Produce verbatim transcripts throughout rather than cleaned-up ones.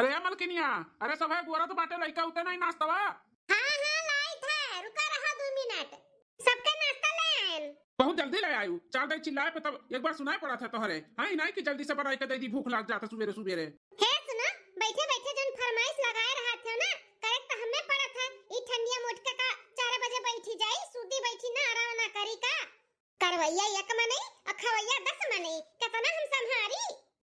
अरे ए मलकिनिया, अरे सब है गोरत बाटे, लइका उते नहीं नाश्तवा। हाँ, हाँ, लाइत है, रुका रहा दो मिनट, सबके नाश्ता ले आएन। बहुत जल्दी ले आयु, चार दाई चिल्लाए पे तब एक बार सुनाई पड़त है तोहरे। हाँ, ई नहीं कि जल्दी से बनाई के दे दी, भूख लाग जाता सुबेरे सुबेरे। हे सुना, बैठे बैठे जन फरमाइश लगाए रहत हो ना, करे तो हमें पड़त है। ई ठंडिया मोटका का चार बजे बैठी जाई, सूती बैठी ना, आराम ना करी का? करवैया एक मनई, अ खवैया दस मनई, केतना हम संभारी?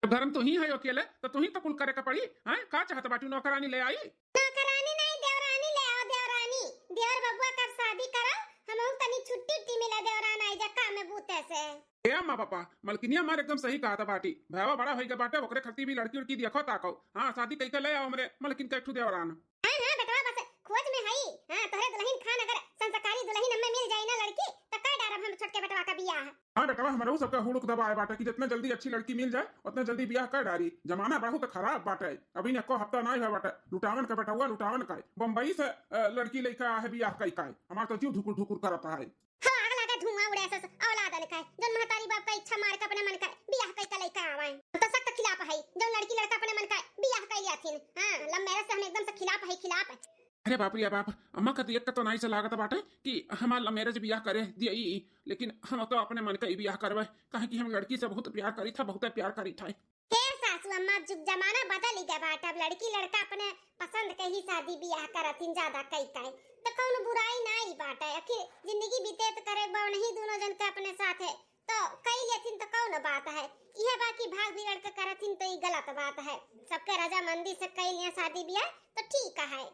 जब घर में तू ही है अकेले, तो तू ही तो कुल करे के पड़ी। हैं, का चाहत बाटू, नौकरानी ले आई? नौकरानी नहीं, देवरानी ले आओ, देवरानी। देवर बबुआ कब शादी करो, हमहू तनी छुट्टी उट्टी मिला, देवरान आई जा काम में बूते से। ए अम्मा पापा, मलकिनिया मार एकदम सही कहत बाटी। भैया बड़ा होई के बाटे, ओकरे खरती भी लड़की उड़की देखो ताको। हाँ, शादी कई के ले आओ हमरे मलकिन के एक ठू देवरान। हाँ, हाँ, बेटवा बस खोज में हई। हाँ, तोहरे दुल्हन खान अगर संस्कारी दुल्हन हमें मिल जाई ना लड़की, तो कर डारब हम छोटके बेटवा का बियाह। हाँ बेटवा, हमरहू सबका हुड़ुक दबाए बाटे कि जितना जल्दी अच्छी लड़की मिल जाए, उतना जल्दी बियाह कर डारी। जमाना बहुत खराब बाटे, अभी ने एको हफ्ता नहीं हुआ बाटे, लुटावन का बेटवा, लुटावन का बम्बई से, अ, लड़की लेके आ है बियाह कई का। हमार तो जीव धुकुर धुकुर करत है। हो, आग लागे, धुआं उड़े, सस औलादन का, जौन महतारी बाप का इच्छा मार के अपने मन का बियाह कई के लइका आवे। हम तो सख्त खिलाफ है, जौन लड़की लड़का अपने मन का बियाह कई लियाथिन। हाँ, लव मैरिज से हम एकदम से खिलाफ है, खिलाफ है। अरे बाप रे बाप, अम्मा का देख के तो नाई से लागत बाटे कि हमार लव मैरिज बियाह करे दिया ई, लेकिन हम तो अपने मन का ही बियाह करबे, काहे कि हम लड़की से बहुत प्यार करी था, बहुत प्यार करी था। हे सासू अम्मा, जुग जमाना बदल ही गया बाटे, अब लड़की लड़का अपने पसंद के ही शादी बियाह करथिन ज्यादा कई कई, तो कौन बुराई नाई बाटे। आखिर जिंदगी बीते तो करे बा नहीं दोनों जन के अपने साथ है, तो कई लेथिन तो कौन बात है। यह बा कि भाग बिगड़ के करथिन तो ई गलत बात है। सबके रजामंदी से कई लिया शादी बियाह तो ठीक है।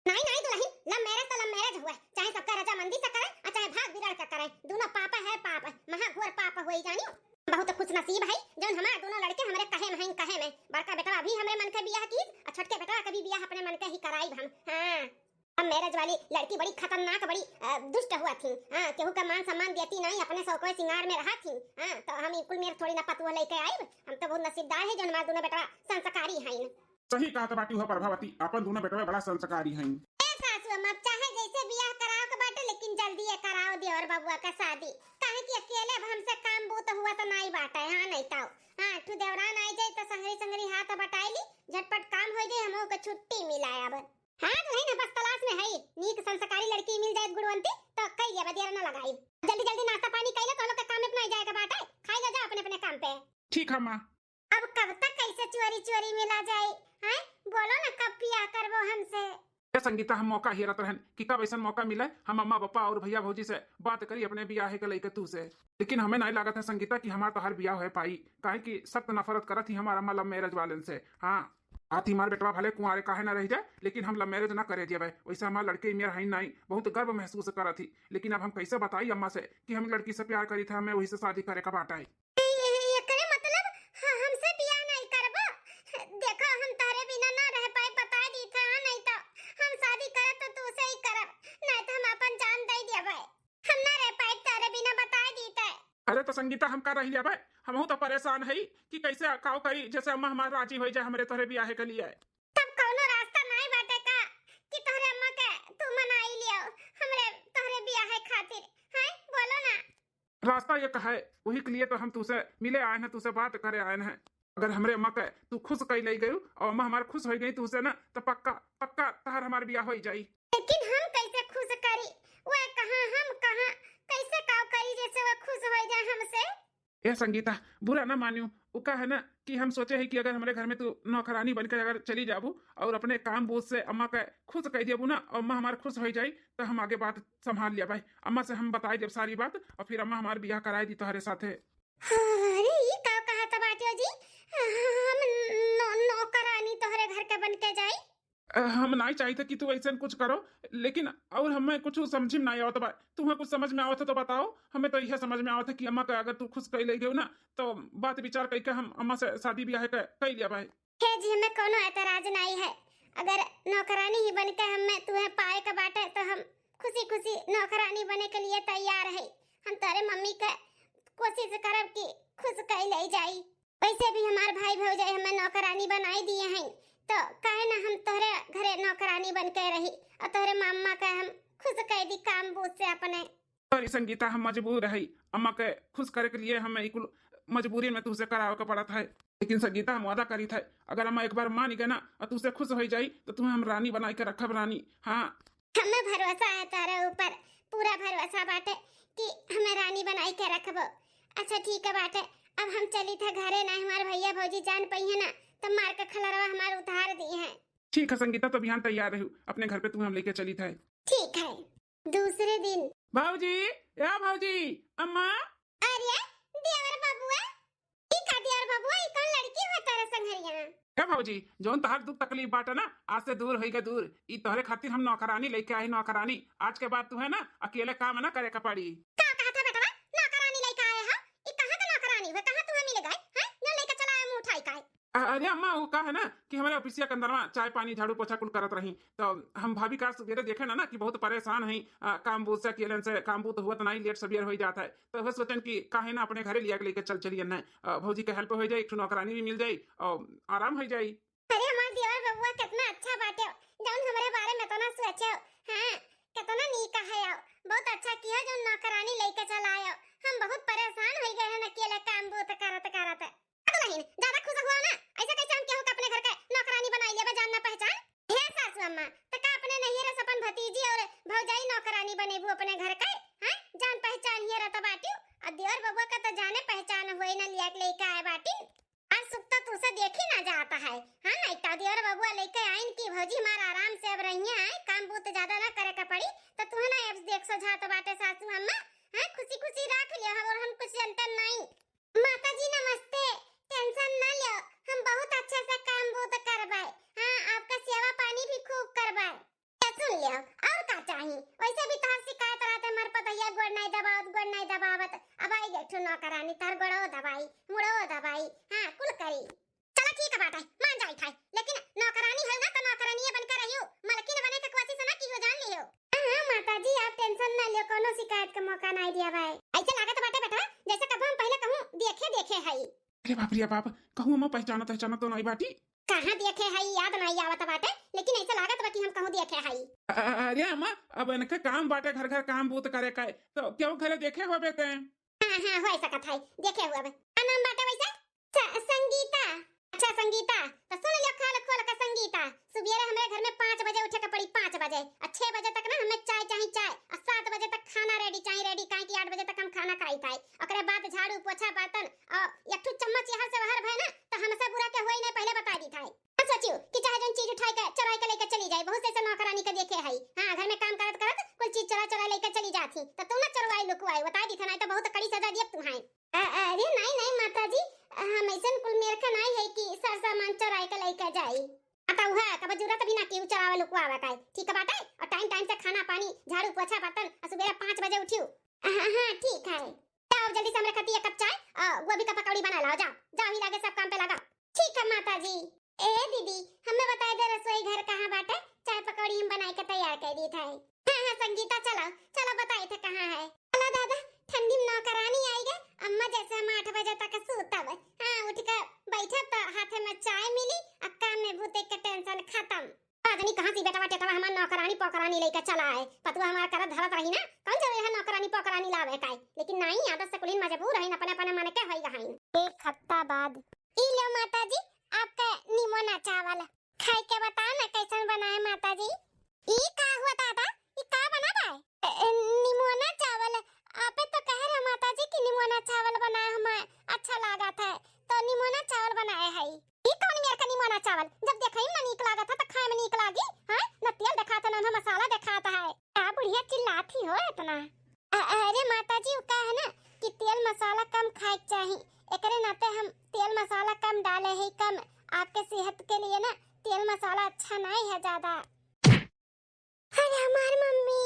नहीं नहीं दुल्हन, लव मैरिज तो लव मैरिज हुआ, चाहे सबके रजामंदी से करे और चाहे भाग बिगड़ के करे, दोनों पाप है, पाप, महाघोर पाप हुई जानी। बहुत खुश नसीब है जौन हमार दोनों लड़के हमरे कहे में हैं, कहे में। बड़का बेटवा भी हमरे मन के बियाह कीस और छोटके बेटवा के भी बियाह अपने मन के ही कराइब हम। हाँ, लव मैरिज वाली लड़की बड़ी खतरनाक, बड़ी, अ, दुष्ट हुआ थी। हाँ, केहू का मान सम्मान देती नहीं, अपने शौकवे सिंगार में रहा थी। हाँ, तो हम ई कुल मेर थोड़ी ना पतुआ लेके आइब। हम तो बहुत नसीबदार है जौन हमार दोनों बेटवा संस्कारी हैं। सही कहत बाटी हो प्रभावती, अपन दोनों बेटवा बड़ा संस्कारी हैं। ए सासू अम्मा, चाहे जैसे बियाह कराओ के बाटे, लेकिन जल्दी ये कराओ देवर बबुआ का शादी, काहे कि अकेले अब हमसे काम बूत हुआ तो नाई बाटे। हाँ, नहीं तो हाँ, ठू देवरान आई जाए तो संगरी संगरी हाथ बटाई ली, झटपट काम हो जाए, हमहू के छुट्टी मिला अब। हाँ, दुल्हन बस तलाश में है, नीक संस्कारी लड़की मिल जाए गुणवंती, तो कई लिया, देर न लगाई। जल्दी जल्दी नाश्ता पानी कई लो, तो लोग के काम में अपना जाए के बाटे, खाई लो जाओ अपने अपने काम पे। ठीक है माँ। अब कब तक कैसे चोरी चोरी मिला जाए, हैं? बोलो ना, कब बियाह करबो हमसे? ए संगीता, हम मौका हेरत रहन कि कब ऐसन मौका मिले, हम अम्मा पापा और भैया भौजी से बात करी अपने बियाहे के लेके तू से। लेकिन हमें नहीं लागत है संगीता कि हमार तोहार बियाह हो पाई, काहे कि सख्त नफरत करत ही हमार अम्मा लव मैरिज वालन से। हाँ, आती हमार बेटवा भले कुंवारे काहे ना रह जाए, लेकिन हम लव मैरिज ना करे देवे। वैसे हमार लड़के मेर हईन नहीं, बहुत गर्व महसूस करत ही। लेकिन अब हम कैसे बताई अम्मा से कि हम लड़की से प्यार करी थे, हमें वही से शादी करे का बाटा है। ए-, ए-, एकरे मतलब ह-, हमसे बियाह नहीं करबो? देखो, हम तोहरे बिना ना रह पाए, बता दी था, नहीं तो हम शादी करब तो तू से ही करब, नहीं तो हम अपन जान दे देबै। हम ना रह पाए तोहरे बिना, बता दी ते। अरे तो संगीता, हम का रह लेबै? हमहू तो परेशान है कि कैसे काव करी, जैसे अम्मा हमार राजी हो जाए हमरे तोहरे बियाहे के लिए। तब कौनो रास्ता नहीं बाटे का कि तोहरे अम्मा के तू मनाई लियो हमरे तोहरे बियाहे खातिर? हैं, बोलो ना। रास्ता एक है, वही के लिए तो हम तुसे मिले आए हैं, तुसे बात करे आए हैं। अगर हमरे अम्मा के तू खुश कई ले गयू और अम्मा हमार खुश हो गई तुसे ना, तो पक्का, पक्का तहर हमार बियाह हो जाई। लेकिन हम कैसे खुश करी? वह कहाँ, हम कहाँ, कैसे काव करी जैसे वह खुश हो जाए हमसे? ए संगीता, बुरा ना मानियो, वो का है ना कि हम सोचे है कि अगर हमरे घर में तू नौकरानी बनकर अगर चली जाबू और अपने काम बोझ से अम्मा के खुश कह देबू ना, और अम्मा हमार खुश हो जाई, तो हम आगे बात संभाल लिया भाई। अम्मा से हम बताई देब सारी बात और फिर अम्मा हमार बियाह कराई दी तोहरे साथे। अरे, ई का कहत बाटियो जी? हम नौ-, नौकरानी तोहरे घर के बन के जाई? अ, हम नाई चाहित कि तू ऐसन कुछ करो, लेकिन और हमें कुछ समझ में नाई आवत बा। तुम्हें कुछ समझ में आवत है तो बताओ। हमें तो यह समझ में आवत है कि अम्मा का अगर तू खुश कई ले गयो ना, तो बात विचार कई के हम अम्मा से शादी ब्याह के कई लिया भाई। हे जी, हमें कोनो एतराज नाई है। अगर नौकरानी ही बन के हमें तुम्हें पाए के बाटे, तो हम खुशी खुशी नौकरानी बने के लिए तैयार है। हम तोरे मम्मी के कोशिश करब कि खुश कई ले जाई। वैसे भी हमार भाई भौजाई हमें नौकरानी बनाई दिए हैं, तो काहे ना हम तोहरे घरे नौकरानी बन के रही और तोहरे मम्मा के हम खुश कई दी काम बोझ से अपने। सॉरी संगीता, हम मजबूर है, अम्मा के खुश करे के लिए हम ई कुल मजबूरी में तुहसे करावे के पड़त है। लेकिन संगीता, हम वादा करीत है, अगर अम्मा एक बार मानी गए ना और तुहसे खुश होइ जाई, तो तुहे हम रानी बनाई के रखब, रानी। हाँ। हमें भरोसा है तोरे ऊपर, पूरा भरोसा बाटे कि हमें रानी बनाई के रखबो। अच्छा ठीक है बाटे, अब हम चली थे घरे, ना हमार भैया भौजी जान पइहे ना, तो मार के खलरवा हमार उतार दिहे। ठीक है संगीता, तो बिहान तैयार रहू, अपने घर पे तुहे हम लेके चली थे। ठीक है। दूसरे दिन। भौजी, ए भौजी, अम्मा। अरे देवर बबुआ, ई का देवर बबुआ, ई कौन लड़की हो तोरे संघरिया? ए भौजी, जौन तोहार दुख तकलीफ बाटे ना, आज से दूर होइगा दूर। ई तोहरे खातिर हम नौकरानी लेके आई, नौकरानी। आज के बाद तुहे ना अकेले काम ना करे का पड़ी। का कहत है बेटवा, नौकरानी लेके आए हो? ई कहाँ का नौकरानी हुए, कहाँ तुहे मिल गए हैं, जो लेके चला आए मुँह उठाई का है? अ-, अरे अम्मा, वो का है ना कि हमारे ऑफिसिया के अंदर में चाय पानी, झाड़ू पोछा कुल करत रही, तो हम भाभी का सुबेरे देखे ना, ना कि बहुत परेशान है, अ, काम बूत से, अकेले से काम बूत हुआ तो नहीं, लेट सवेर हो जाता है, तो वह सोचन कि काहे ना अपने घरे लिया के लेके चल चलिए ना, अ, भौजी के हेल्प हो जाए, एक ठो नौकरानी भी मिल जाए और आराम हो जाए। अरे हमार देवर बबुआ कितना अच्छा बाटे, जौन हमरे बारे में इतना सोचे। हाँ, कितना नीक है, बहुत अच्छा किया जौन नौकरानी लेके चल आयो। हम बहुत परेशान हो गए हैं अकेले काम बूत करत करत। दुल्हन, ज्यादा खुश हुआ ना, ऐसे कैसे हम केहू के अपने घर के नौकरानी बनाई लेबे, जान ना पहचान? हे सासू अम्मा, त का अपने नैहरे से अपन भतीजी और भौजाई नौकरानी बनेबू अपने घर के? हैं? जान पहचान हियर त बाटिउ, और देवर बबुआ का त जाने पहचान हुए ना, लिया के लेके आए बाटिन। और सुख तो तुसे देखी ना जाता है, हाँ? नहीं तो देवर बबुआ लेके आइन कि भौजी हमार आराम से अब रहिए आए, काम बूत ज्यादा ना करे का पड़ी, तो तुहे ना अब देख सोझात बाटे सासू अम्मा, हाँ? खुशी खुशी रख लियो, हम और हम कुछ जनते नहीं। माता जी नमस्ते, टेंशन ना लो, हम बहुत अच्छे से काम बूत करबै। हाँ, आपका सेवा पानी भी खूब करबै। तो सुन लियो, और का चाही? वैसे भी तोहर शिकायत रहते, हमार पतोहिया गोड़ नहीं दबावत, गोड़ नहीं दबावत। अब आई गई ठू नौकरानी, तोहर गोड़ो दबाई, मुड़ो दबाई, हाँ, कुल करी। चला ठीक है बाटे, मान जाई थाई, लेकिन नौकरानी हो ना तो नौकरानिये बन के रहियो, मलकिन बने के कोशिश ना कियो, जान लियो। हाँ, हाँ, माता जी, आप टेंशन ना लियो, कोनो शिकायत का मौका नहीं दिया भाई। ऐसे लागत बाटे बेटा, जैसे कबो हम पहले कहूँ देखे देखे हई। अरे बाप रे बाप, कहूँ हम पहचानत पहचानत तो नहीं बाटी। कहाँ देखे हई, याद नहीं आवत बाटे, लेकिन ऐसे लागत बा कि हम कहूँ देखे हई। अ-, अ-, अरे अम्मा, अब इनके काम बाटे घर घर काम बूत करे का, तो क्यों घरे देखे होबे ते? हाँ, हाँ, हो सकत है, देखे होबे। का नाम बाटे वैसे? स-, संगीता। अच्छा संगीता, तो सुन लियो कान खोल के संगीता, सुबेरे हमरे घर में पाँच बजे उठे के पड़ी, पाँच बजे, और छह बजे तक ना हमें चाय चाही, चाय, और सात बजे तक खाना रेडी चाही, रेडी, काहे कि आठ बजे तक हम खाना खाई थाई। ओकरे बाद झाड़ू पोछा बर्तन, और एक ठो चम्मच यहाँ से बाहर भय ना, तो हमसे बुरा के होई नहीं, पहले बता दी थाई। हम सोचियो कि चाहे जौन चीज उठाई के चुराई के लेके चली जाए, बहुत से ऐसे नौकरानी के देखे हई, हाँ, घर में काम करत करत कुल चीज चुरा चुरा लेके चली जात ही, तो तू ना चुरवाई लुकवाई, बता दी था, नहीं तो बहुत कड़ी सजा दियब तू है। अ-, अरे नहीं, नहीं माता जी, हम ऐसन कुल मेर के नहीं है कि सर सामान चुराए के लेके जाई। आ त उहे, कब जरूरत भी ना केहू चुरावे लुकवावे का है। ठीक बाटे, और टाइम टाइम से खाना पानी, झाड़ू पोछा बर्तन, और सुबेरे पाँच बजे उठियो। हाँ, हाँ, ठीक है। जाओ जल्दी से हमरे खातिर एक कप चाय, और गोभी का पकौड़ी बना लाओ, जाओ, जाओ ही लागे सब काम पे लगा। ठीक है माता जी। ए दीदी, हमें बताई दे रसोई घर कहाँ बाटे, चाय पकौड़ी हम बनाई के तैयार कर दी था। हाँ, हाँ, संगीता, चलो, चलो, बताई थे कहाँ है। चलो दादा, ठंडी में नौकरानी आई गए, अम्मा जैसे हम आठ बजे तक सूतब। हाँ, उठ के बैठब तो हाथे में चाय मिली, आ काम में भूते के टेंशन खत्म। पता नहीं कहाँ से बेटवा टेटवा हमार नौकरानी पोकरानी लेके चला है। पतुआ हमार करत धरत रही ना, कौन जरूरी है नौकरानी पोकरानी लावे का है? लेकिन नहीं, आदत से कुलीन मजबूर है, अपने अपने मन के होई गहन। एक हफ्ता बाद। ई लो माता जी, आपका निमोना चावल। खाई के बताओ ना कैसन बना है माता जी। ई का हुआ दादा? ई का बना बा? ए, ए, निमोना चावल। आपे तो कह रहे माता जी कि निमोना चावल बनाए हमें अच्छा लागत है, तो निमोना चावल बनाए है। ई कौन मेर का निमोना चावल? जब देखई में ना नीक लागत है तो खाए में नीक लागी? हाँ, ना तेल देखात है, ना मसाला देखात है। का बुढ़िया चिल्लात ही हो इतना? अ-, अरे माता जी, वो का है ना कि तेल मसाला कम खाए के चाही, एकरे नाते हम तेल मसाला कम डाले ही, कम। आपके सेहत के लिए ना तेल मसाला अच्छा नहीं है ज्यादा। अरे हमार मम्मी।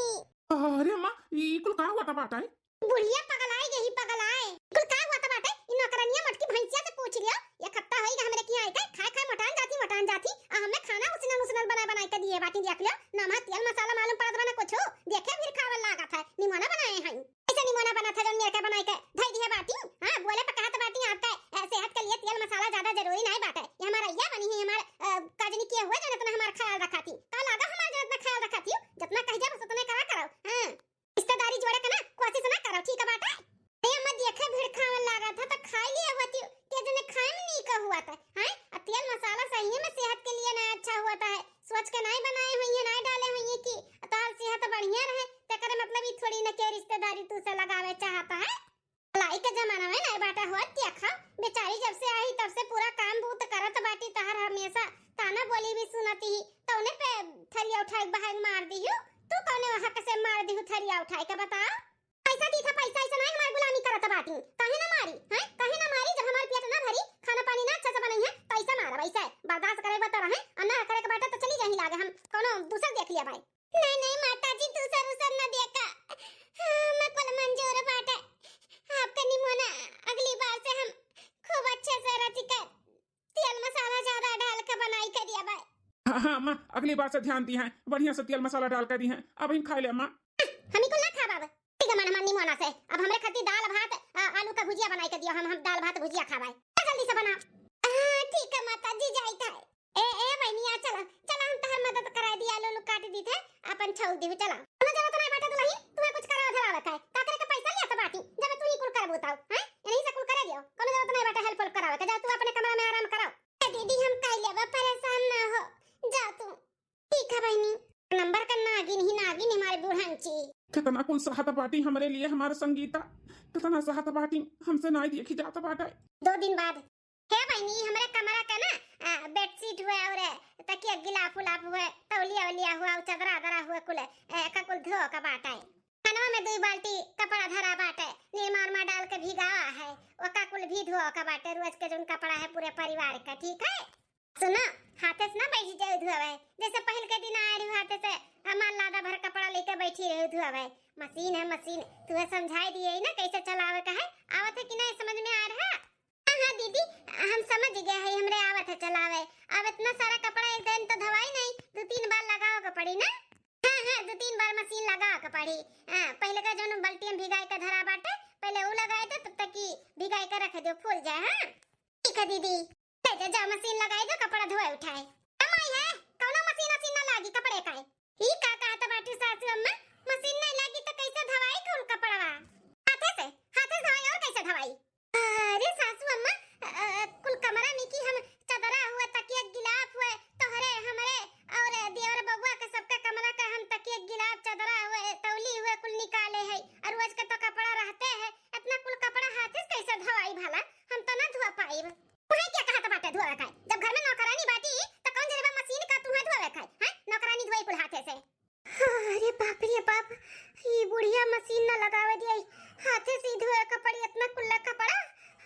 अरे माँ, ई कुल का हुआ था बाटा है? बुढ़िया पगलाए गई, पगलाए। कुल का हुआ था बाटे? ई नौकरनिया मोटकी भैंसिया से पूछ लियो, एक हफ्ता होई गए हमरे किहाँ आए के, खाए खाए मोटान जाती, मोटान जाती, आ हमें खाना उसनल उसनल बनाए बनाए के दिए बाटी, देख लियो, ना हमार तेल मसाला मालूम पड़त बा ना कुछ, देखे फिर खावल लागत है, निमोना बनाए हैं। ऐसे निमोना बनत है, जौन मेर के बनाई के धई दिहे बाटी। हाँ, बोले पे कहत बाटी आपके, अ, सेहत के लिए तेल मसाला ज्यादा जरूरी नहीं बाटे। ये हमार अइया बनी है, हमार, अ, काजनी किए हुए, जौन इतना हमार ख्याल रखा थी। का लागा हमार जौन इतना ख्याल रखा थी? जितना कह जाए बस उतने करा करो। हाँ, रिश्तेदारी जोड़े के ना कोशिश ना करो, ठीक बाटे? अरे अम्मा, देखे भीड़ खावन लागत है, तो खाई लिए सकता है। सोच के नाई बनाए हुई है, नाई डाले हुई है कि तोहार सेहत बढ़िया रहे, तेकरे मतलब ई थोड़ी न के रिश्तेदारी तू से लगावे चाहता है। लाई के जमाना में नाई बाटा होत क्या खा, बेचारी जब से आई तब से पूरा काम बहुत करत बाटी, तहर हमेशा ताना बोली भी सुनती ही, तौने पे थरिया उठाई बहाई मार दिहु। तू कौने हक से मार दिहु थरिया उठाई के, बता? पैसा दी था, पैसा ऐसा नहीं हमारी गुलामी करत बाटी। काहे ना मारी, हैं? काहे ना मारी? जब हमार पेट ना भरी, खाना पानी ना अच्छा से बनई है, तो ऐसा मारब, ऐसा बर्दाश्त करे बता रहे, और ना करे के बाटे तो चली जाही लागे, हम कोनो दूसर देख लिया भाई। नहीं, नहीं माता जी, दूसर उसर ना देखा, हमें कुल मंजूर बाटे। आपका निमोना अगली बार से हम खूब अच्छे से रच के तेल मसाला ज्यादा डाल के बनाई के दिया भाई। हाँ, हाँ, अम्मा, अगली बार से ध्यान दी हैं, बढ़िया से तेल मसाला डाल के दी हैं। अब हम खा ले, अम्मा। हम ही कुल ना खाब अब। ठीक है, मन हमार निमोना से। अब हमरे खातिर दाल भात, आ, आलू का भुजिया बनाई के दियो, हम, हम दाल भात भुजिया खाब। तो जल्दी से बना। हाँ, ठीक है माता जी, जाइत है। ए, ए, बहनिया, चला, चला, हम तहर मदद कराई दी, आलू उलू काट दी थे, अपन छौल दी, चला। कोनो जरूरत नहीं बाटे दुल्हन, तुम्हें कुछ करावे धरावे का है। का करे के पैसा लिया तो बाटी, जब तू ही कुल करबू ताऊ, हैं? यहीं से कुल करे दियो, कोनो जरूरत नहीं बाटे help वेल्प करावे के, जाओ तू अपने कमरा में आराम करो। ए दीदी, हम कई लेबा, परेशान ना हो, जाओ तू। ठीक है बहनी। नंबर का नागिन ही नागिन हमारे बूढ़न ची। कितना कुल सहत बाटी हमरे लिए हमार संगीता, कितना सहत बाटी, हमसे नाई देखी जात बाटे। दो दिन बाद, हे बहनी, हमरे कमरा का ना, आ, बेडशीट हुए और तकिया गिलाफ उलाफ हुए, तौलिया उलिया हुआ, चदरा अदरा हुए कुल, ए, का कुल धो का बाटे। खानवा में दुई बाल्टी कपड़ा धरा बाटे, निरमा उरमा डाल के भिगावा है, ओका कुल भी धो का बाटे, रोज के जौन कपड़ा है पूरे परिवार का, ठीक है? सुनो, हाथे से ना बैठी जाए धोवे, जैसे पहिल के दिन आए रही हाथे से, हमार लादा भर कपड़ा लेके बैठी रही धोवे। मशीन है मशीन, तुहे समझाई दिए ना कैसे चलावे का है, आवत है कि नहीं समझ में आ रहा? हाँ, हाँ दीदी, हम समझ गए है, हमरे आवत है चलावे। अब इतना सारा कपड़ा एक दिन तो धवाई नहीं, दो तीन बार लगावे के पड़ी ना। हाँ, हाँ, दो तीन बार मशीन लगावे के पड़ी। हाँ, पहले का जौन बाल्टी में भिगाई के धरा बाटे, पहले ऊ लगाई दो, तब तक कि भिगाई के रख दो, फूल जाए। हाँ, ठीक है दीदी। ले जा, जा मशीन लगाई दो, कपड़ा धोए उठाए। अम्मा, ये कौनो मशीन वशीन ना लागी कपड़े का है। ई का कहत बाटी सासू अम्मा, मशीन नहीं लागी तो कैसे धवाई कुल कपड़वा? हाथे से, हाथे से धवाई और कैसे धवाई? अरे सासू अम्मा, अ, कुल कमरा में की हम चदरा हुए, तकिया गिलाफ हुए, तोहरे हमरे और देवर बबुआ के सबका कमरा का हम तकिया गिलाफ चदरा हुए, तौली हुए कुल निकाले है, और रोज के तो कपड़ा रहते है, इतना कुल कपड़ा हाथे से कैसे धवाई भला? हम तो ना धुआ पाइब। तुहे क्या कहत बाटे धोवे खाए? जब घर में नौकरानी बाटी, त कौन जरे बा मशीन का तुहे धोवे खाए? हैं? नौकरानी धोई कुल हाथे से। अरे बाप रे बाप, ई बुढ़िया मशीन न लगावे दिया, हाथे से ही धोए का पड़ी इतना कुल्ला कपड़ा।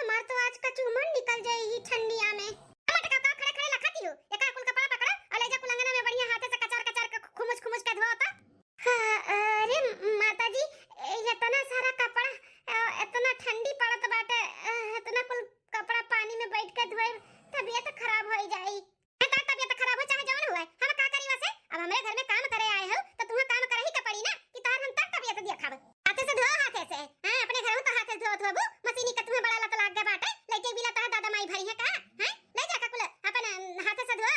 हमार तो आज का चूमन निकल जाए ही ठंडिया में। मटका का खड़े खड़े लखा दियो, एका कुल कपड़ा पकड़ा और ले जा कुल अंगना में बढ़िया हाथे से कचार कचार के खुमुच खुमुच के धोता। हाँ, अरे माता जी, ए, इतना सारा कपड़ा, अ, इतना ठंडी पड़त बाटे, अ, इतना कुल कपड़ा पानी में बैठ के धोए, तबीयत खराब हो जाई। ए, तोर तबीयत खराब हो चाहे जवन हुए, हम का करी वैसे? अब हमरे घर में काम करे आए हो, तो तुम्हें काम करे ही के पड़ी ना, कि तोहर हम तब तबीयत देखब। हाथे से धो, हाथे से। हाँ, अपने घर में तो हाथे से धोत होबू, मशीनी का तुम्हें बड़ा लत लाग गए बाटे, लइके बिला तोहर दादा माई भरी है का? हैं? ले जा का कुल अपन, अ, हाथे से धो।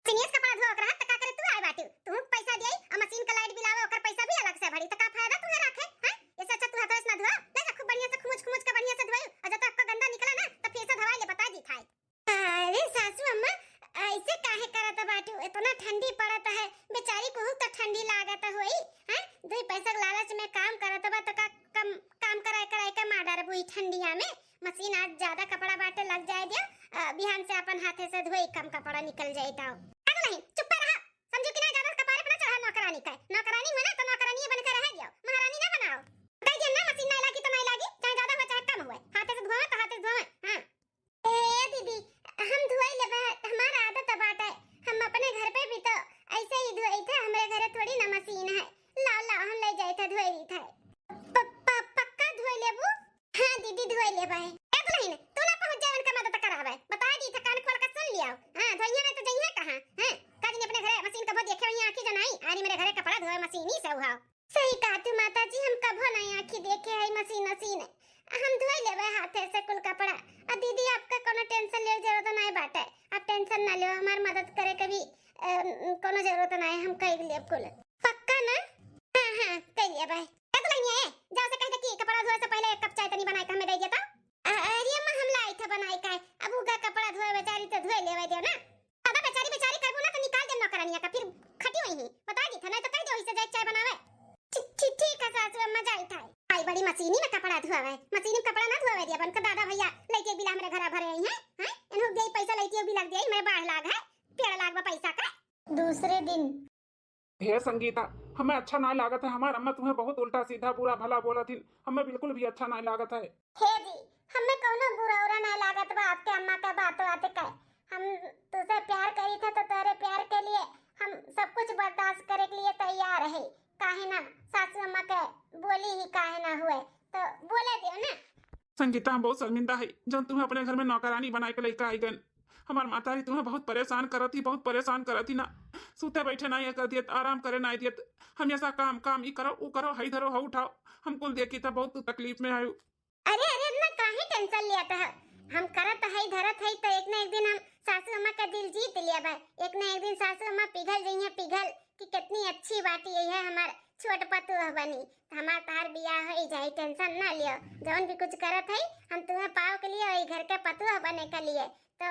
मशीनिये से कपड़ा धोवक रहा, त का करे तू आए बाटू? तू पैसा दिए और मशीन का लाइट बिल आवे, ओकर पैसा भी अलग से भरी, त का फायदा तुम्हें रखे, हैं? ये से अच्छा तू हाथों से ना धोआ, ले जा खूब बढ़िया से खुमुच खुमुच के बढ़िया से धोई, और जब तक आपका गंदा निकला ना, तो फिर से धोवाई ले, बता दी थाई। अरे सासू अम्मा, ऐसे काहे करत बाटू? इतना ठंडी पड़त है, बेचारी को तो ठंडी लागत होई, हैं? दो पैसा के लालच में काम करत बा, तो का कम काम कराए कराए के मार डरबू ई ठंडिया में? मशीन आज ज्यादा कपड़ा बाटे, लग जाए दियो, अ, बिहान से अपन हाथे से धोई, कम कपड़ा निकल जाए तो। अरे नहीं, चुप रहा, समझू कि ना, ज्यादा कपारे पे ना चढ़ा नौकरानी का। नौकरानी हुए ना तो नौकरानी बन के रह गयो, महारानी ना बनाओ। कह दिया ना, मशीन ना लागी तो ना लागी, चाहे ज्यादा हुए चाहे कम हुए, हाथे से धोवे तो हाथे से धोवे। हाँ। ए दीदी, हम धोई लेबे, हमार आदत बाटे, हम अपने घर पे भी तो ऐसे ही धोई थे, हमरे घरे थोड़ी ना मशीन है। लाओ, लाओ, हम ले जाए थे, धोई दी थे। प-, प-, पक्का धोई लेबू? हाँ दीदी, धोई लेबे। ए दुल्हन, तू ना पहुँच जाए उनका मदद करावे, बता दी थे, कान खोल के सुन लियो। हाँ, धोइया में तो जइहे कहाँ, हैं? का दिन अपने घरे मशीन कबो देखे हुई आँखी जनाई, आनी मेरे घरे कपड़ा धोए मशीन ही से हुआ। सही कहा तू माता जी, हम कभो नहीं आँखी देखे है मशीन वशीन। हम धोई लेबे हाथे से कुल कपड़ा। आ दीदी, आपका कोनो टेंशन लेवे जरूरत नहीं बाटे, आप टेंशन ना लेओ, हमार मदद करे के भी, अ, कोनो जरूरत नहीं, हम कर लेब कुल। पक्का ना? हाँ, हाँ, कर लेबे। ए दुल्हनिया, ए, जाओ से कह दे कि कपड़ा धोए से पहले एक कप चाय तनी बनाए के हमें दे दिया था। अ-, अरे अम्मा, हम लाई थे बनाए का, अब उगा कपड़ा धोए बेचारी तो धोए लेवे दो ना। दादा बेचारी अरे बेचारी करबू ना तो निकाल देब नौकरानिया का, फिर खटी होइहीं। बता दी था, नहीं तो कह दे वही से जाए चाय बनावे। ठी-, ठी-, ठीक है सासू अम्मा, जाई था। आई बड़ी मशीनी में कपड़ा धोवे, मशीनी में कपड़ा ना धोवे दिया बन का दादा भैया, लइके बिला हमरे घरा भरे आई हैं, हैं? इन्हों दे पैसा लइके भी लग दिया, मैं बाढ़ लाग है, पेड़ लाग बा पैसा का। दूसरे दिन। हे संगीता, हमें अच्छा नाहीं लागत है, हमार अम्मा तुम्हें बहुत उल्टा सीधा बुरा भला बोलत हिन, हमें बिल्कुल भी अच्छा नाहीं लागत है। हे जी, हमें कौनो बुरा उरा नाहीं लागत बा आपके अम्मा के बात बात के। हम तुझसे प्यार करी था तो तेरे प्यार के लिए हम सब कुछ बर्दाश्त करे के लिए तैयार है। काहे ना सासू अम्मा के बोली ही काहे ना हुए, तो बोले दियो ना। संगीता, हम बहुत शर्मिंदा है, जौन तुम्हें अपने घर में नौकरानी बनाए के लइका आई गन। हमार मातारी तुम्हें बहुत परेशान करत ही, बहुत परेशान करत ही ना। सूते बैठे नाहीं कर दियत, आराम करे नाहीं दियत, हमेशा काम, काम, ई करो, ऊ करो, हई धरो, हऊ उठाओ। हम कुल देखी था, बहुत तकलीफ में आयु। अरे, अरे, इतना काहे टेंशन लिया था? हम करत हई, धरत हई, तो एक ना एक दिन हम सासू अम्मा का दिल जीत लिया बा। एक ना एक दिन सासू अम्मा पिघल जइहें, पिघल कि कितनी अच्छी बाटी है हमार छोट पतोह बनी। तो हमार तहार बियाह हो जाई, टेंशन ना लियो। जौन भी कुछ करत हई, हम तुम्हें पाव के लिए और ई घर के पतोह बने के लिए। तो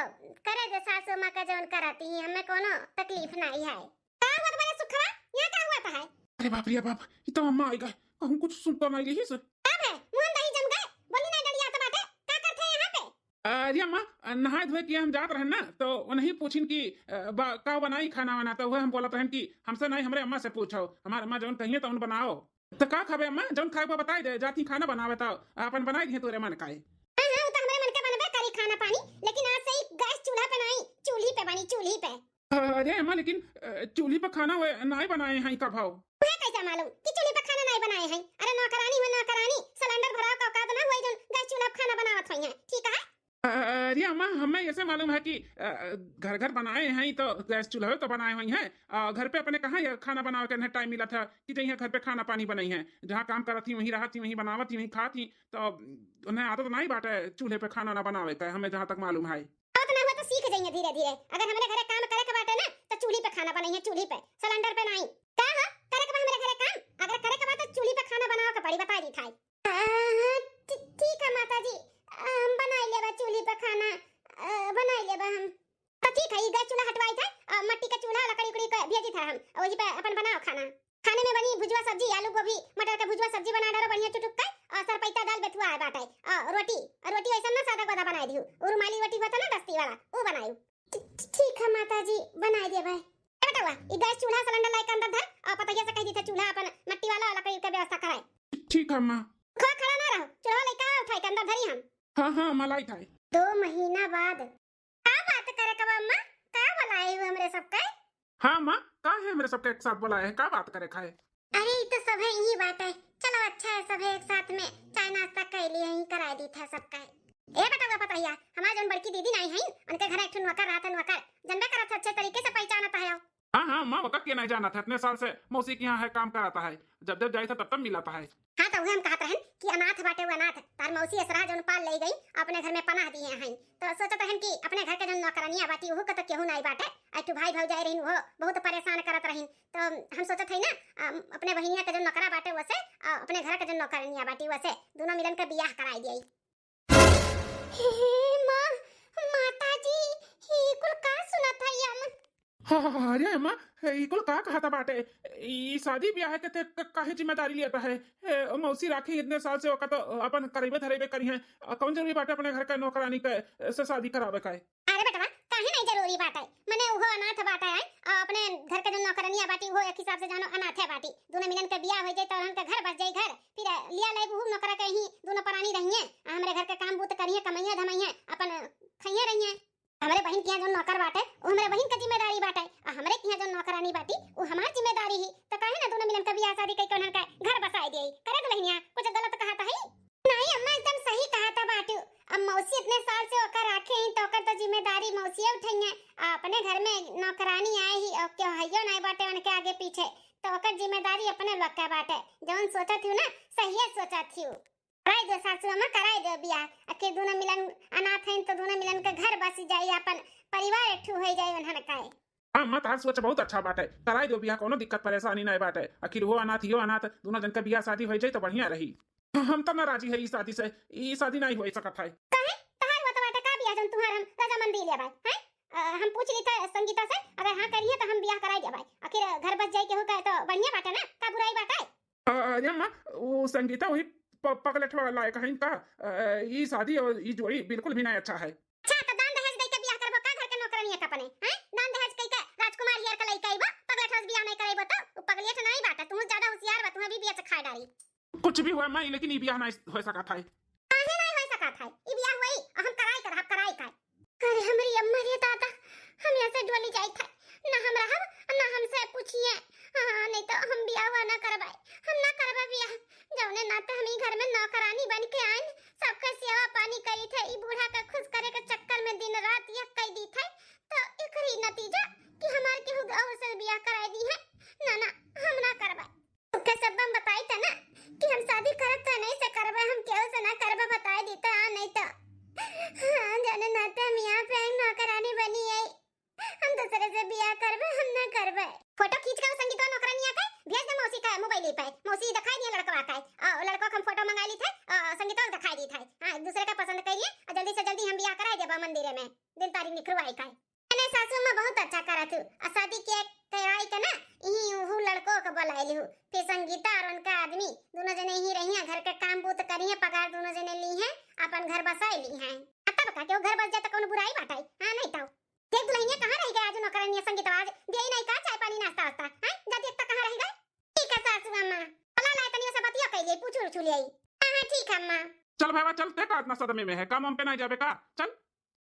करे दे सासू अम्मा का जौन करती ही, हमें कोनो तकलीफ नाहीं है। का हुआ तुम्हारे सुखवा? यहाँ का हुआ था है? अरे बाप रे बाप, ये तो अम्मा आई गए। कहूँ कुछ सुनता नाहीं रही से। का भे? मुँह में दही जम गए? बोली नाहीं डरिया तो बाटे। का करते हैं यहाँ पे? अरे अम्मा, नहाए धोए के हम जात रहन ना, तो उन्हीं पूछिन कि, अ, बा-, का बनाई खाना वाना, तो वह हम बोलत रहन कि हमसे नाहीं, हमरे अम्मा से पूछो, हमार अम्मा जौन कहिए तो उन बनाओ। तो का खाबे अम्मा, जौन खाए बा बताई दे, जाती खाना बनावे तो अपन बनाई दिए तोरे मन का है। हाँ, हाँ, वो तो हमरे मन के बनबे करी खाना पानी, लेकिन आज से ही गैस चूल्हा पे नाहीं, चूल्ही पे बनी, चूल्ही पे। अरे अम्मा, लेकिन, अ, चूल्ही पे खाना वे नाहीं बनाए हैं कभो। तुहे कैसे मालूम कि चूल्ही पे खाना नाहीं बनाए हैं? अरे नौकरानी हो नौकरानी, सिलेंडर भराव का औकात ना हुए जौन गैस चूल्हा पे खाना बनावत होइहें, ठीक है? अ, अरे अम्मा, हमें ऐसे मालूम है कि, अ, घर घर बनाए हैं तो गैस चूल्हा पे बनाए होइहें। अ, घर पे अपने कहाँ ये खाना बनावे के टाइम मिला था कि जइहें घर पे खाना पानी बनइहें? जहाँ काम करत ही वहीं रहत ही, वहीं बनावत ही, वहीं खात ही, तो उन्हें आदत नाहीं बाटे चूल्हे पे खाना ना बनावे का, हमें जहाँ तक मालूम है। आवत ना हुआ तो सीख जाइए धीरे धीरे। अगर हमरे घरे काम करे के बाटे ना, तो चूल्ही पे खाना बनइहे, चूल्ही पे, सिलेंडर पे नाहीं। का हो, करे के बा हमरे घरे काम? अगर करे के बा तो चूल्ही पे खाना बनावे के पड़ी, बताई दी थाई। हाँ, ठी-, ठीक है माता जी, हम बनाई लेबा चूल्ही पे खाना, अ, बनाई लेबा हम। तो ठीक है, ई गैस चूल्हा हटवाई था, अ, मट्टी का चूल्हा, लकड़ी उकड़ी का भेजी था हम, वही पे अपन बनाओ खाना। खाने में बनी भुजवा सब्जी, आलू गोभी मटर का भुजवा सब्जी बना डालो बढ़िया चुटुक के, और सरपैता दाल बेथुआ है बाटे, और रोटी, और रोटी ऐसा ना सादा गोदा बनाई दियो, वो रुमाली रोटी होता ना दस्ती वाला, वो बनाई। ठी-, ठी-, ठीक है माता जी, बनाई दे भाई। ए बेटवा, ई गैस चूल्हा सिलेंडर लाइके अंदर धर, और पतैया से कह दी था चूल्हा अपन मट्टी वाला लकड़ी के व्यवस्था कराए। ठीक है माँ। खा खड़ा ना रहो, चूल्हा लेके आओ उठाई के अंदर धरी हम। हाँ, हाँ, अम्मा लाई था। दो महीना बाद। का बात करे कबा अम्मा? का बुलाए हो हमरे सबके? हाँ माँ, का है हमरे सबके एक साथ बुलाए है? का बात करे खाए? अरे, ई तो सभे यही बात है। चलो, अच्छा है, सभे एक साथ में चाय नाश्ता कर लिए, यहीं कराए दी था सबका। ए बेटा, पता हिया, हमार जौन बड़की दीदी नाहीं है, उनके घर एक ठो नौकर रहत है, नौकर। जनबे करत है, अच्छे तरीके से पहचानत है। हाँ, हाँ, माँ, वका के नहीं जानत है, इतने साल से मौसी के यहाँ है, काम करत है। जब जब जाइत है, तब तब मिलत है। हाँ, तो उहे हम कहत रहन कि अनाथ बाटे वो अनाथ। तार मौसी असरा जौन पाल ले गई, अपने घर में पनाह दिए हैं। तो सोचत रहन कि अपने घर के जौन नौकरानिया बाटी, उहू के तो केहू नाई बाटे। आ एक ठो भाई भौजाई रहिन, उहो बहुत परेशान करत रहिन। तो हम सोचत हई ना, अम, अपने बहिनिया के जौन नौकरा बाटे, वसे, आ, अपने घर के जौन नौकरानिया बाटी, वसे दोनों मिलन के बियाह कराई दिए। हे माँ, माता जी, ई कुल का सुनत हई हम? हाँ, हाँ, हाँ, अरे अम्मा, ई कुल का कहता बाटे? ई शादी ब्याह के ते क-, काहे जिम्मेदारी लेता है? ए, मौसी राखी इतने साल से ओका तो अपन करेबे धरेबे करी हैं। अ, कौन जरूरी बाटे अपने घर का नौकरानी के, ए, से शादी करावे का है? अरे बेटवा, काहे नहीं जरूरी बाटे? मने उहो अनाथ बाटे है, और अपने घर के जो नौकरनिया बाटी, उहो एक हिसाब से जानो अनाथे बाटी। दोनों मिलन के बियाह हो जाए तो उनके घर बस जाए घर, फिर लिया ले बहू नौकरा के ही दोनों परानी रहिए, आ हमरे घर के काम बूत करिए, कमैया धमैया अपन खइए रहिए। हमरे बहिन के यहाँ जौन नौकर बाटे, उ हमरे बहिन के जिम्मेदारी बाटे, आ हमरे के यहाँ जौन नौकरानी बाटी, उ हमार जिम्मेदारी ही। त काहे ना दोनों मिलन के बियाह शादी कइके उन्हन के घर बसाए दिए? करे दुल्हनिया, कुछ गलत कहत हई? नहीं अम्मा, एकदम सही कहत बाटू। अब मौसी इतने साल से ओकर राखे ही, तो ओकर तो जिम्मेदारी मौसिये उठइहे। आ अपने घर में नौकरानी आए ही, और केहू हइयो नहीं बाटे उनके आगे पीछे, तो ओकर जिम्मेदारी अपने लोग के बाटे। जौन सोचत हूँ ना, सहिए सोचत हूँ। कराई दो सासू अम्मा, कराई दो बियाह। आखिर दोनों मिलन अनाथ हैं, तो दोनों मिलन के घर बस जाई, अपन परिवार एक ठो हो जाई उन्हन का। हाँ अम्मा, तार सोच बहुत अच्छा बाटे। कराई दो बियाह, कोनो दिक्कत परेशानी नहीं बाटे। आखिर वो अनाथ, यो अनाथ, दोनों जन के बियाह शादी हो जाई तो बढ़िया रही। हम तो नाराजी है ई शादी से, ई शादी नहीं हो सकत है। काहे? तहार हुआ तो बाटे का बियाह जौन तुहार हम रजामंदी ले बाय, हैं? अ, हम पूछ ली था संगीता से, अगर हाँ करिहे तो हम बियाह कराई देबै। आखिर घर बस जाए केहू का तो बढ़िया बाटे ना, का बुराई बाटे? अ, अरे अम्मा, वो संगीता वही प-, पगलेट वाला लायक है इनका। अ, ई शादी और ई जोड़ी बिल्कुल भी नहीं अच्छा है। अच्छा, तो दान दहेज दे के बियाह करबो का घर के नौकरनिया के अपने? हैं? दान दहेज कई के राजकुमार हियर के लइके अइबो, पगलेट से बियाह नहीं करइबो तो? उ पगलेट नहीं बाटे, तू ज्यादा होशियार बा, तू अभी बिया से खाए डारी। कुछ भी हुआ माई, लेकिन ई बियाह नहीं हो सका था। काहे नहीं हो सका था? ई बियाह होई, हम कराई कर, हम कराई कर। अरे हमरी अम्मा रे दादा, हम यहाँ से डोली जाई था, ना हम रहब, ना हमसे पूछिए। हाँ, नहीं तो हम बियाह हुआ ना करबाए, हम ना करबा बियाह। जौने नाते हम ई घर में नौकरानी बन के आइन, सबके सेवा पानी करी थे, ई बूढ़ा के खुश करे के चक्कर में दिन रात एक कई दी थे, तो एकरी नतीजा कि हमार केहू और से बियाह कराई दी है। ना, ना, हम ना करबा। ओके सब हम बताई था ना कि हम शादी करब तो नहीं से करबे, हम केहू से ना करबे, बताई दी तो, हाँ, नहीं तो। हाँ, जाने नाते हम यहाँ पे आई नौकरानी बनी आई, हम दूसरे से बियाह करबे, हम ना करबे। फोटो खींच के वो संगीतवा नौकरानिया के भेज दे मौसी का मोबाइल पे, मौसी दिखाई दिया लड़कवा का, आ, लड़कवा के हम फोटो मंगा ली थे, आ, संगीतवा के दिखाई दी थे, हाँ, एक दूसरे का पसंद कर लिए, और जल्दी से जल्दी हम बियाह कराई देबा मंदिर में, दिन तारीख निकलवाई का। नहीं सासू माँ बहुत अच्छा करत हूँ। आ शादी के कराई के ना, इही उहू लड़को के बुलाइली हूँ। फिर संगीता और उनका आदमी दोनों जने ही रहिया, घर के काम बूत करिए, पगार दोनों जने ली हैं, अपन घर बसाई ली हैं। आ तब का केहू घर बस जाए तो कौनो बुराई बाटे? हाँ, नहीं तो। देख दुल्हनिया कहाँ रह गए आज नौकरानिया संगीतवा, आज दिया ही नहीं का चाय पानी नाश्ता वास्ता, हैं? जा देख तो कहाँ रह गए? ठीक है सासू अम्मा, चला लाए तनियो से बतिया कर लिए, पूछू उछू लिए। हाँ, हाँ, ठीक है अम्मा। चल भाई, चल, ते का इतना सदमे में है, काम वाम पे नहीं जाबे का? चल।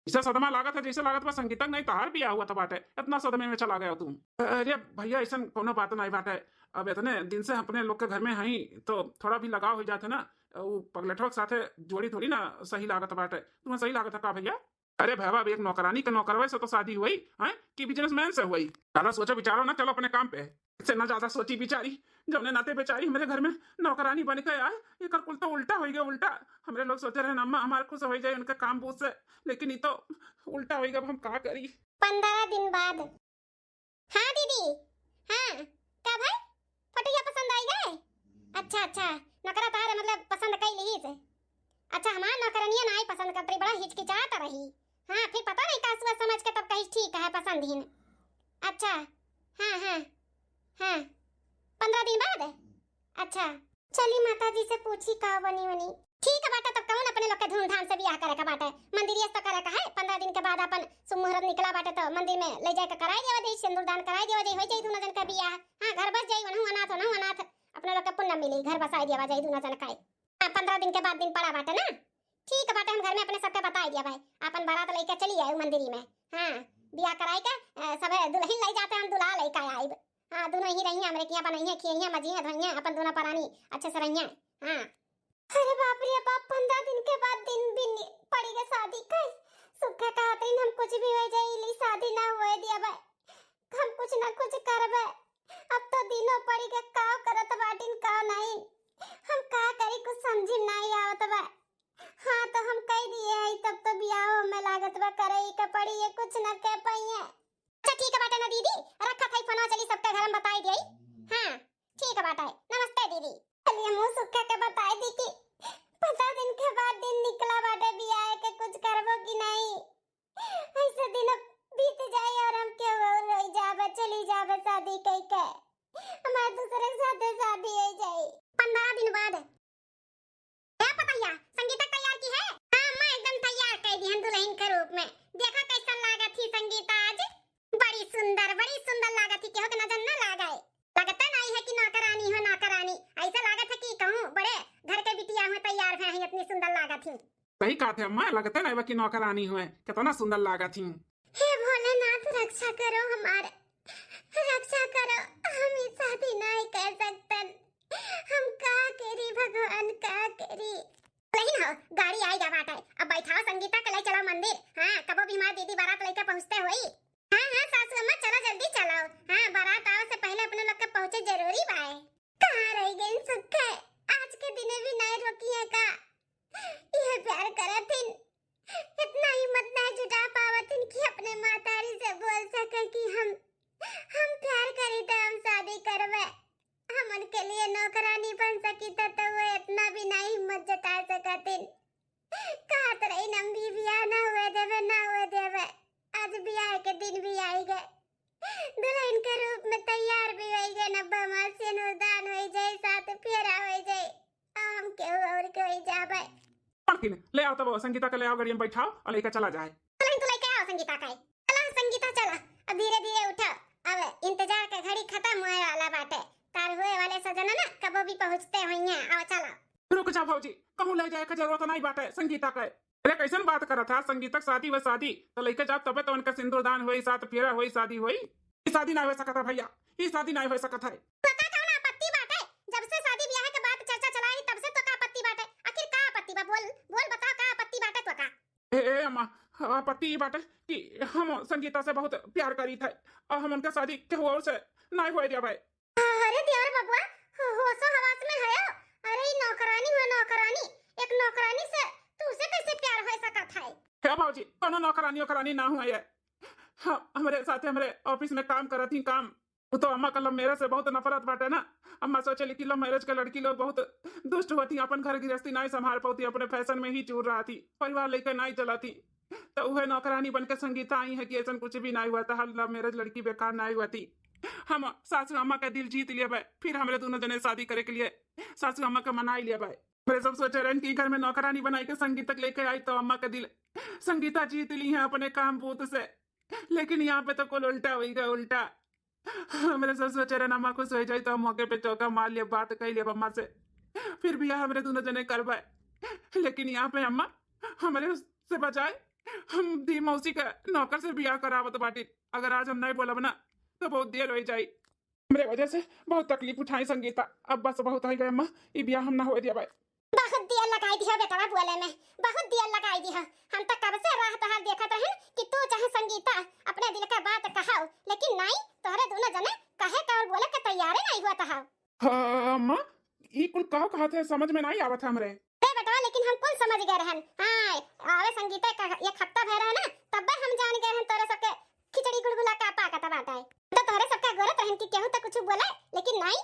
इसे सदमा लागत है, जैसे लागत बा संगीता के नहीं तहार बियाह हुआ था बाटे, इतना सदमे में चला गया तू। अरे भैया, ऐसन कोनो बात नहीं बाटे। अब इतने दिन से अपने लोग के घर में हई, तो थोड़ा भी लगाव हो जात है ना। उ पगलेटवा के साथे जोड़ी थोड़ी ना सही लागत बाटे। तुम्हें सही लागत है का भैया? अरे भैया, अब एक नौकरानी के नौकरवे से तो शादी हुई, हैं, कि बिजनेसमैन से हुई? ज्यादा सोचो विचारो ना, चलो अपने काम पे। से ना ज्यादा सोची विचारी, जौने नाते बेचारी हमरे घर में नौकरानी बन के आए, एकर कुल तो उल्टा होइ गया, उल्टा। हमरे लोग सोचे रहे ना, अम्मा हमार खुश होइ जाए उनके काम बूत से, लेकिन ई तो उल्टा होइ गया। अब हम का करी? पंद्रह दिन बाद। हाँ दीदी, हाँ, का भाई? फोटोया पसंद आई गए? अच्छा, अच्छा, नौकरा तार मतलब पसंद कई ली से। अच्छा, हमार नौकरनिया ना आई पसंद करत रही, बड़ा हिचकिचात रही। हाँ, फिर पता नहीं का सोच समझ के तब कही ठीक है, पसंद ही न। अच्छा, हाँ, हाँ, हाँ, पंद्रह दिन बाद? अच्छा, चली माता जी से पूछी का बनी वनी। ठीक बाटे, तब कौन अपने लोग के धूमधाम से बियाह करे का बाटे, मंदिरिये से तो करे का है। पंद्रह दिन के बाद अपन शुभ मुहूर्त निकला बाटे तो मंदिर में ले जाए के कराई देवा दे, सिंदूरदान कराई देवा दे, हो जाई दोनों जन का बियाह। हाँ, घर बस जाई, वनहु अनाथ, वनहु अनाथ, अपने लोग के पुण्य मिली, घर बसाई देवा जाई दोनों जन का। हाँ, पंद्रह दिन के बाद दिन पड़ा बाटे ना। ठीक बाटे, हम घर में अपने सबके बताई दिया भाई, अपन बारात लेके चली आए मंदिरी में। हाँ, बियाह कराई के, अ, सबे दुल्हन ले जाते, हम दुल्हा लेके आइब। हाँ, दोनों ही रहिया, हमरे किया बनइया, खियइया, मजिया, धोइया, अपन दोनों परानी अच्छे से रहिया। हाँ। अरे बाप रे बाप, पंद्रह दिन के बाद दिन भी नि-, पड़ी गए शादी के। सुखे कहत रही हम कुछ भी हो जाए, ली शादी ना हुए दिया भाई, हम कुछ ना कुछ करबे। अब तो दिनों पड़ी के का करत बाटिन का नहीं, हम का करी कुछ समझी नहीं आवत बा। हाँ, तो हम कह दिए हई, तब तो बियाह में लागत बा, करे ही के पड़ी, ये कुछ न कह पाइए। अच्छा, ठीक बाटे ना दीदी, रखत हई फोनवा, चली सबके घर में बताई दिए। हाँ, ठीक बाटे, नमस्ते दीदी। चलिए, मुँह सुखा के बताई दी कि पन्द्रह दिन के बाद दिन निकला बाटे बियाह के, कुछ करबो कि नहीं? ऐसे दिन बीत जाए और हम केहू और रह जाबे, चली जाबे शादी कई के, हमारे दूसरे के साथे शादी हो जाए। पंद्रह दिन बाद। ए पतैया, संगीता तैयार की है? हाँ अम्मा, एकदम तैयार कर दी हम दुल्हन के रूप में। देखा कैसन लागत ही संगीता आज। बड़ी सुंदर, बड़ी सुंदर लागत ही, केहू के नजर न लागे। लगता नहीं है कि नौकरानी हो, नौकरानी। ऐसा लागत है कि कहूँ बड़े घर के बिटिया हो, तैयार भे हैं, इतनी सुंदर लागत ही। सही कहत है अम्मा, लगते नहीं बा कि नौकरानी हुए, कितना सुंदर लागत ही। हे भोलेनाथ, रक्षा करो हमारे, रक्षा करो, हम ई शादी नहीं कर सकतन। हम का करी भगवान, का करी? लेकिन हो, गाड़ी आई गा बाटे, अब बैठाओ संगीता के ले चलो मंदिर। हाँ, कबो भी हमार दीदी बारात लेके पहुँचते होई। हाँ, हाँ, सासू अम्मा, चलो जल्दी चलो। हाँ, बारात आवे से पहले अपने लोग के पहुँचे जरूरी बाए। कहाँ रह गई सुख है? आज के दिने भी नहीं रोकी है का? यह प्यार करत हिन, इतना हिम्मत नहीं जुटा पावत हिन कि अपने मातारी से बोल सके कि हम, हम प्यार करी त हम शादी करबे। हम उनके लिए नौकरानी बन सकी त, तो वो इतना भी नहीं हिम्मत जुटा सकत हिन। कहत रही हम भी बियाह ना हुए देवे, ना हुए देवे। आज बियाह के दिन भी आई गए, दुल्हन के रूप में तैयार भी होई गए, नब्बा माँ सिंदूरदान होई जाए, सात फेरा होई जाए, हम केहू और के होई जाबे। और किन, ले आओ तब संगीता के ले आओ, गाड़ी में बैठाओ और लेके चला जाए। चल, तू लेके आओ संगीता का। चला संगीता, चला, अब धीरे धीरे उठा, अब इंतजार का घड़ी खत्म होए वाला बाटे, तार हुए वाले सजना ना कबो भी पहुँचते होइहें। आओ चला। रुक जा भौजी, कहूँ ले जाए के जरूरत नहीं बाटे संगीता के। अरे कैसन बात करत है, संगीता के शादी व शादी तो लेके जाब तबे तो उनका सिंदूरदान होई, सात फेरा होई, शादी होई। ई शादी ना हो सकत है भैया, ई शादी ना हो सकत है। तो का कौन आपत्ति बाटे? जब से शादी ब्याह के बात चर्चा चलाई तब से तो का आपत्ति बाटे? आखिर का आपत्ति बा? बोल, बोल बताओ का आपत्ति बाटे तो का? ए, ए अम्मा, आपत्ति ई बाटे कि हम संगीता से बहुत प्यार करीत है और हम उनका शादी केहू और से नहीं होए देबे। अरे देवर बबुआ, हो-, होशो हवास में है? अरे ई नौकरानी हो नौकरानी, एक नौकरानी से तू से कैसे प्यार हो सकत है? हे भौजी, कोनो नौकरानी ओकरानी ना हुआ है। हाँ, हमरे साथे हमरे ऑफिस में काम करत ही काम। वो तो अम्मा का लव मैरिज से बहुत नफरत बाटे ना। अम्मा सोचेली कि लव मैरिज के लड़की लोग बहुत दुष्ट होती, अपन घर गृहस्थी नहीं संभाल पाती, अपने फैशन में ही चूर रहती, परिवार लेके नहीं चलती। तो वह नौकरानी बन के संगीता आई है कि ऐसा कुछ भी नहीं हुआ था, लव मैरिज लड़की बेकार नहीं हुआ थी। हम सासू अम्मा का दिल जीत लिया भाई, फिर हमरे दोनों जने शादी करे के लिए सासू अम्मा का मनाई लिया भाई। हमरे सब सोचे रहन कि घर में नौकरानी बनाई के संगीता के लेके आई तो अम्मा का दिल संगीता जीत ली है अपने काम बूत से, लेकिन यहाँ पे तो कुल उल्टा होई गया, उल्टा। हमरे सब सोचे रहन अम्मा खुश हो जाई तो हम मौके पे चौका मार लिया, बात कह लिया अम्मा से, फिर भी हमरे दोनों जने करबे। लेकिन यहाँ पे अम्मा हमरे से बजाय हम दी मौसी का नौकर से बियाह करावत बाटी। अगर आज हम नहीं बोलब ना तो बहुत देर हो जाई। हमरे वजह से बहुत तकलीफ उठाई संगीता, अब बस बहुत हो गए अम्मा, ई बियाह हम ना होए दिया भाई। बहुत देर लगाई दिया बेटवा बोले में, बहुत देर लगाई दिया। हम तो कब से राह तहार देखत रहन कि तू चाहे संगीता अपने दिल का बात कहाओ, लेकिन नहीं, तोहरे दोनों जने कहे का और बोले के तैयारे नहीं हुआ तहार। हाँ, अम्मा, ई कुल का कहत है, समझ में नहीं आवत है हमरे। ए बेटवा, लेकिन हम कुल समझ गए रहन। हाँ, आवे संगीता का एक हफ्ता भर है ना, तब्बे हम जान गए रहन तोरे सबके खिचड़ी गुलगुला का पाकत बाटे। तो तोहरे सबका गोरत रहन कि केहू तो कुछ बोले, लेकिन नहीं।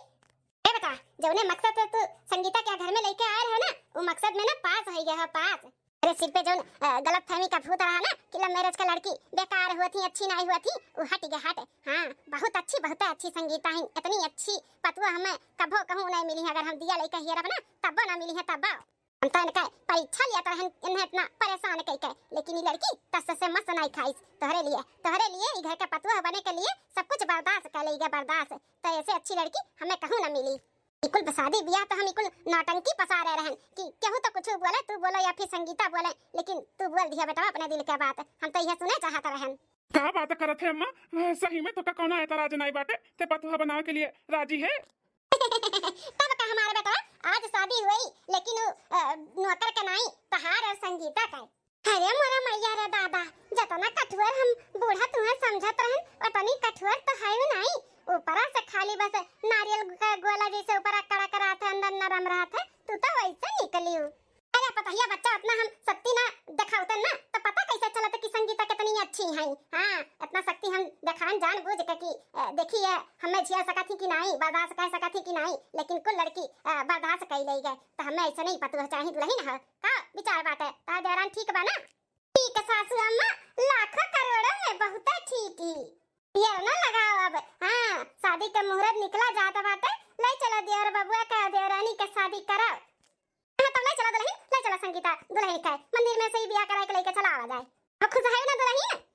ए बेटा, जौने मकसद से तू संगीता के घर में लेके आए रहे ना, वो मकसद में ना पास हो गया है, पास। अरे सिर पे जौन, अ, गलतफहमी का भूत रहा ना कि लव मैरिज का लड़की बेकार हुआ थी, अच्छी नहीं हुआ थी, वो हट गया, हट। हाँ, बहुत अच्छी, बहुत अच्छी संगीता है, इतनी अच्छी पतुआ हमें कभो कहूँ नहीं मिली है। अगर हम दिया लेके हियरब ना, तब्बो ना मिली है, तब्बो। हम तो इनका परीक्षा लिया तो रहन, इन्हें इतना परेशान कई के, लेकिन ये लड़की तस से मस नहीं खाइस। तोहरे लिए, तोहरे लिए, ई घर के पतुआ बने के लिए सब कुछ बर्दाश्त कर लेगा, बर्दाश्त। तो ऐसे अच्छी लड़की हमें कहूँ ना मिली। इकुल शादी बियाह तो हम इकुल नौटंकी पसारे रहन कि केहू तो कुछ बोले, तू बोलो या फिर संगीता बोले, लेकिन तू बोल दिया बेटा अपने दिल के बात, हम तो यह सुने चाहत रहन। का बात करत है अम्मा? सही में तो का कौनो एतराज नहीं बाटे, ते पतुआ बनावे के लिए राजी है? तब का हमारे बेटा, आज शादी हुई, लेकिन उ, अ, नौकर के नाई, तहार और संगीता का। अरे मोरा मैया रे दादा, जतना कठोर हम बूढ़ा तुहे समझत रहन, उतनी कठोर तो है ही नहीं। ऊपरा से खाली बस नारियल का गोला जैसे ऊपरा कड़क रहत है, अंदर नरम रहत है, तू तो वैसे निकली हूँ। अरे पतहिया बच्चा, उतना हम शक्ति ना दिखावतन ना, तो पता कैसे चलत कि संगीता कितनी अच्छी हैं? हाँ, इतना शक्ति हम दिखान जान बूझ के कि, अ, देखी ये हमें झेल सकत ही कि नहीं, बर्दाश्त कर सकत ही कि नहीं, लेकिन कुल लड़की, अ, बर्दाश्त कर ले गए। तो हमें ऐसे नहीं पतुआ चाही, दुल्हन है। का विचार बाटे? तार देवरान ठीक बा ना? ठीक है सासू अम्मा, लाखों करोड़ों में बहुते ठीक ही। देर ना लगाओ अब। हाँ, शादी के मुहूर्त निकला जात बाटे, ले चलो देवर बबुआ का देवरानी के शादी कराओ। हाँ, तो ले चलो दुल्हन, ले चलो संगीता, दुल्हन के मंदिर में से ही बियाह कराए के लेके चला आवा जाए। अब खुश है ना दुल्हन?